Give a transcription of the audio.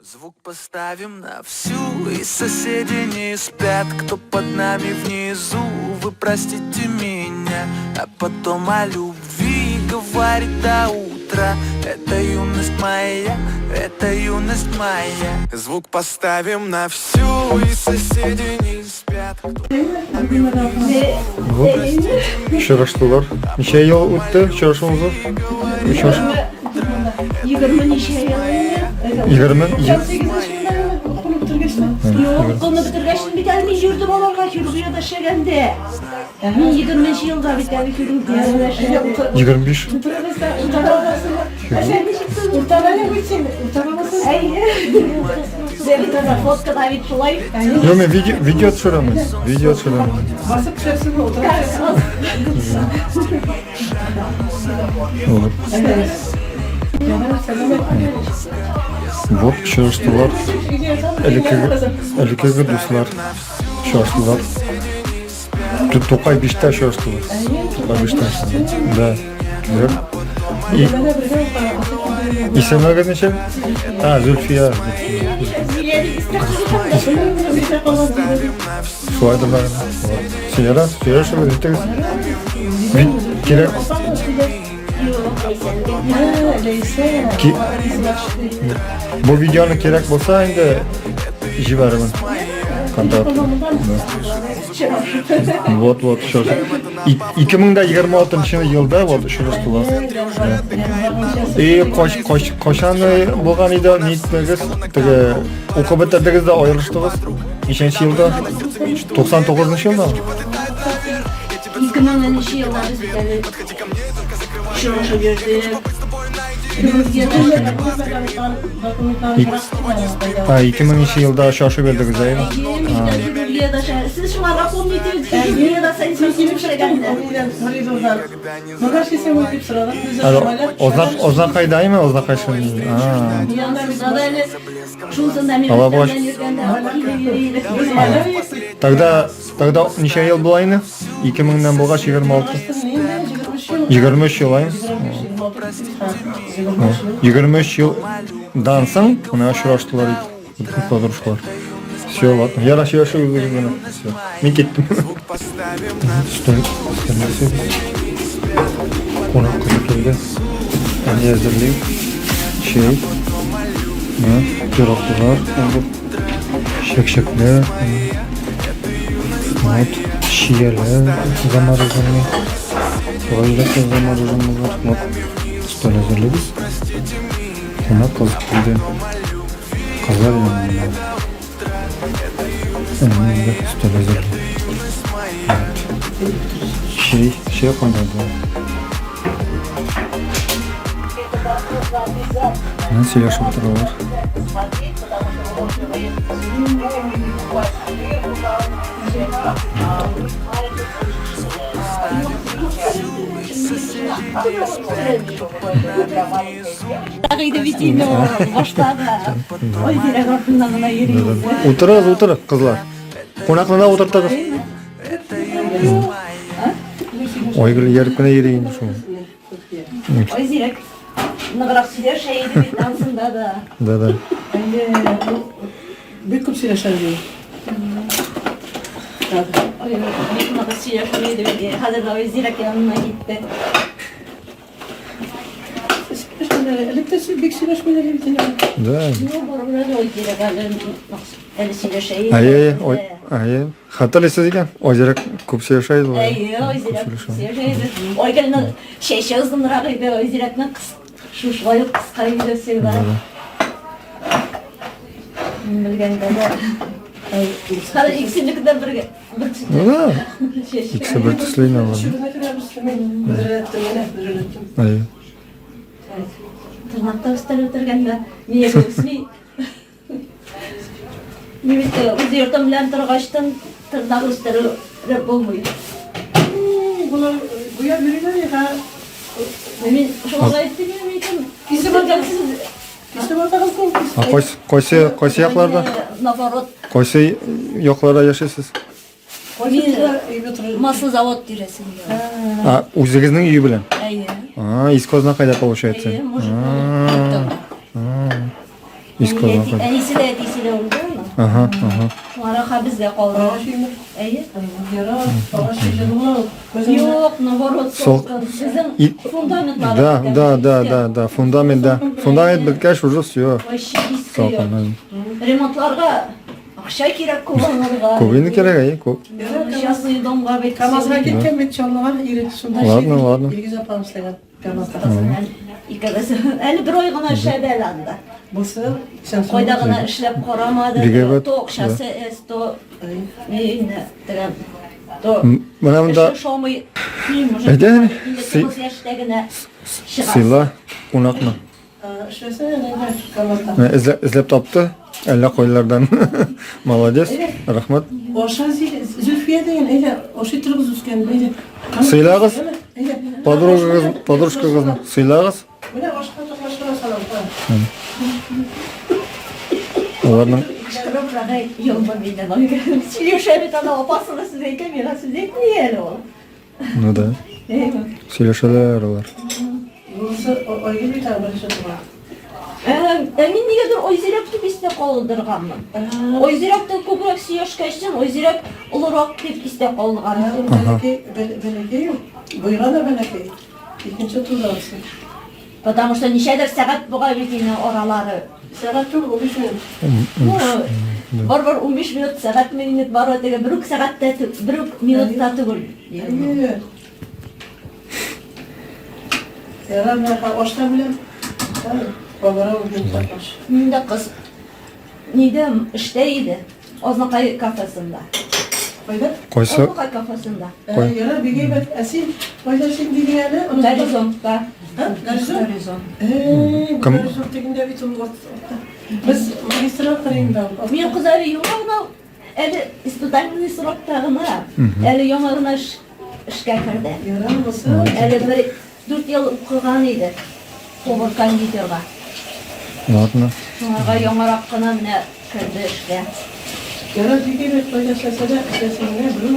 Звук поставим на всю, и соседи не спят, кто под нами внизу. Вы простите меня, а потом о любви говорит до утра. Это юность моя, это юность моя. Звук поставим на всю, и соседи не спят, кто Вот. Очраштылар. Ничә ел үтте очрашуыгызга? Очраш... Егерме ничә ел инде? Егерме? Юк, укуны бетергәч бит әле мин йөрдем аларга хирургиядә эшләгәндә. Мин егерменче елда бит әле хирургиядә эшләдем. 25. Әйе. Фоткада бит шулай. Юк, мин видео, видео төшерәм. Видео төшерәм. Басып төшәсеңме, утыра Вот. Вот очраштылар. Элеккеге, элеккеге дуслар очраштылар. Тукай биштә очраштылар. Тукай биштә. Да. Бер. И, исемегез ничек? А, Зульфия. Шулай да бар. Сенера, сөйләшегез, итегез. Кирәк. Бу видеоны кирәк булса инде җибәрермен. Контакт. Вот, вот, все. 2026 елда вот очраштылар. И кайчан булган иде, ниттегез, теге укып бетердегез дә аерылыштыгыз? Ничәнче елда? 99 елда? 2000 елда без бит әле очрашып йөрдек. А, 2000 елда очрашып йөрдегез, әйеме? Сез шуңарга помните, хирургиядә эшләгәндә. Озак, озак кайдаймы, озак кайшын? А. Алабуга. Тогда, тогда ничә ел була инде? 2000-нән булгач 26. 23 ел әйе. 23 елдан соң менә очраштылар подружкалар. Все, ладно. Я сөйләшеп генә. Все. Мин киттем. Стой, Кунак кызы килде. Әни әзерли. Чәй. Пироглар. Чәкчәкләр. Вот. Чияләр замороженный. Роллар замороженный. Вот. Стол әзерлибез. Кунак кыз килде. Кызлар янында. Әни инде өстәл әзерли. Чәй, чәй кайнады. Менә сөйләшеп утыралар. Тагыйды бит инде ул башлады. Ой, зирәк артыннан гына йөри. Утырыгыз, утырыгыз, кызлар. Кунакны да утыртыгыз. Айгөл ияреп кенә йөри инде шул. Ой, зирәк. Ныграк сөйләшә иде бит ансында да. Да, да. Әйе, бик күп сөйләшә иде. Ой, бик нык сөйләшә иде бит. Хәзер дә ой, зирәк янына китте. Элек тә бик сөйләшмиләр бит инде. Да. Юк, барыбер әле ой, зирәк әле әле сөйләшә иде. Әйе, ой, әйе. Хәтерлисез икән, Айзирәк күп сөйләшә иде. Әйе, Айзирәк күп сөйләшә иде. Айгөлнең чәче озынрак иде, Айзирәкнең шушылай ук кыска иде всегда. Мин белгәндә дә. Хәзер икесенеке дә бергә. Бер төсле. Ну да. Икесе бер төсле инде алар. Әйе. Тырнакта үстереп үтергәндә, нигә үсми? Мин бит үз йортым белән торгачтын тырнак үстереп булмый. Болар буяп йөриләр ха. Мин шуңа әйттем, мин әйтем. Кисеп атасыз. Кисеп атагыз ул. А кайсы кайсы кайсы якларда? Наоборот. Кайсы якларда яшисез? Мин маслозавод тирәсендә. А, үзегезнең өе белән? Әйе. А, из Казна кайда получается? Әйе, может. Иске Әти, әнисе дә әтисе дә үлде аның. Ага, ага. Шуңа ха безгә калды. Агач өйме? Әйе. Ярар, агач өй җылымы? Көзен Юк, наоборот, Сол- салкын. Безнең И- фундаментлары Да, беткән, да, да, иске. да, да. Фундамент, да. Фундамент беткәч уже все. Вообще иске Салкын. йорт. Ремонтларга акча кирәк күп аларга. Күп инде кирәк, әйе, күп. Частный домга бит. КамАЗга киткән бит Чаллыга ире. Шунда Ладно, ладно. Илгиз апам эшләгән КамАЗда. Икәвесе. Әле бер ай гына эшләде әле анда. Булса, сен Кайда гына эшләп карамады. Бик әйбәт. То акчасы әз, то не, теге, то Менә монда эше ошамый. Әйдә, Инде 9 яшьтә генә чыга. сыйла кунакны. Эшләсә, әйдә, КамАЗда. Менә эзләп, эзләп тапты. Әллә кайлардан. Молодец. Рәхмәт. Аша Зөлфия дигән, әйдә, ашый торыгыз үскән, әйдә. Сыйлагыз. Әйдә. Подругагыз, подружкагызны сыйлагыз. Менә ашка тоташтыра салам. Аларның Кычкырып рагай елма миннән. Сөйләшә бит ана апасына сүз әйтә, миңа сүз әйтми әле ул. Ну да. Сөйләшәләр алар. Булса, Айгөл бит аны беренче туган. Ә мин нигәдер Айзирәк дип истә калдырганмын. Айзирәктән күбрәк сөйләшкәчтен Айзирәк олырак дип истә калган. Бәләкәй, бәләкәй ул. Буйга да бәләкәй. Икенче туды анысы. Потому что ничәдер сәгать бугай бит инде аралары. Сәгать түгел, 15 минут. Ну, барыбер 15 минут, сәгать минут бары теге бер үк сәгатьтә, бер үк минутта түгел. Әйе. Ярар, менә ашта белән. Бабара үлгән тапаш. Мин дә кыз нидә эштә иде. Азнакай кафесында. Кайда? Кайсы? Азнакай кафесында. Кай? Ярар, бик әйбәт. Ә син кайда син дидең әле? Горизонтта. Ха? Горизонт? Горизонт. Кем? Горизонт дигәндә бит ул артта. Без магистраль кырыенда. Мин кыз әле яңа гына, әле испытательный срокта гына, әле яңа гына эшкә керде. Ярар, булса. Әле бер 4 ел укыган иде повар кондитерга. Ладно. Шуңарга яңарак кына менә керде эшкә. Ярар, бик әйбәт. Кайда эшләсә дә, эшләсен генә, белү.